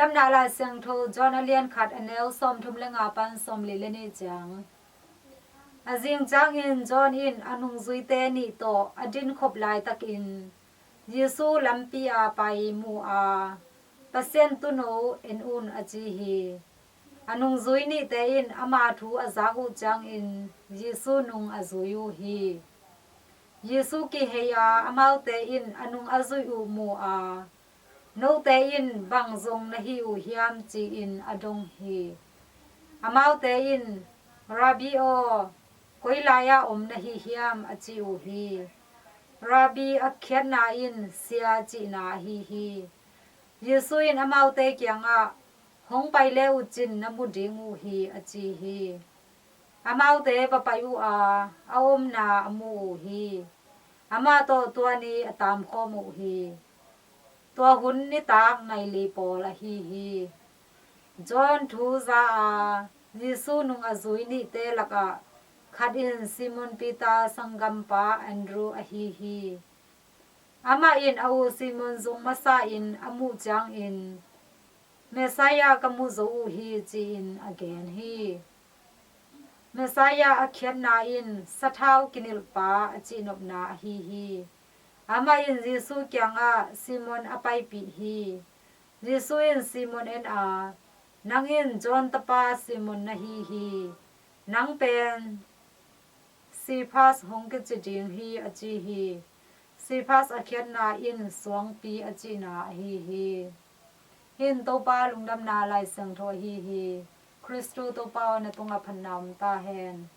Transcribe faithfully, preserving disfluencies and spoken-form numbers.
Lungdamna Lai Siangtho John a lian khat, a neu sawmthum le nga pan sawmli le nih ciang. A zing ciangin John in a nungzuite nih tawh a dinkhop laitakin Jesu lampi a pai mu a, "Pasian tuuno, en un," a ci hi. A nungzui nihte in ama thu a zak uh ciangin Jesu nung a zui uh hi. Jesu kihei a, amaute in a nung a zuih uh mu a, "Note in bang zong na hi uh hiam?" ci-in a dong hi. Amaute in, "Rabbi aw, koi lai-ah om na hi hiam?" a ci uh hi. Rabbi a khiatna in Sia cihna ahi hi. Jesu in amaute kiangah, "Hong pai le uh cin na mu ding uh hi," a ci hi. Amaute va pai uh a, a omna a mu uh hi. Amah tawh tua ni a taamkhawm uh hi. Tua hun nitak nai li pawl ahi hi. John thu za a, Jesu nung a zui nihte lakah khat in Simon Peter sanggampa Andrew ahi hi. Amah in a u Simon zung masa in a muh ciangin, "Messiah ka mu zo uh hi," ci-in a gen hi. Messiah a khiatna in sathau kinilhpa a cihnopna ahi hi. Amah in Jesu kiangah Simon a paipih hi. Jesu in Simon en a, "Nang in John tapa Simon na hi hi. Nang pen Cephas hong kici ding hi," a ci hi. Cephas a khiatna in suangpi a cihna ahi hi. Hih in Topa Lungdamna Lai Siangtho ahi hi. Khristu Topa aw, na tungah phatna om ta hen.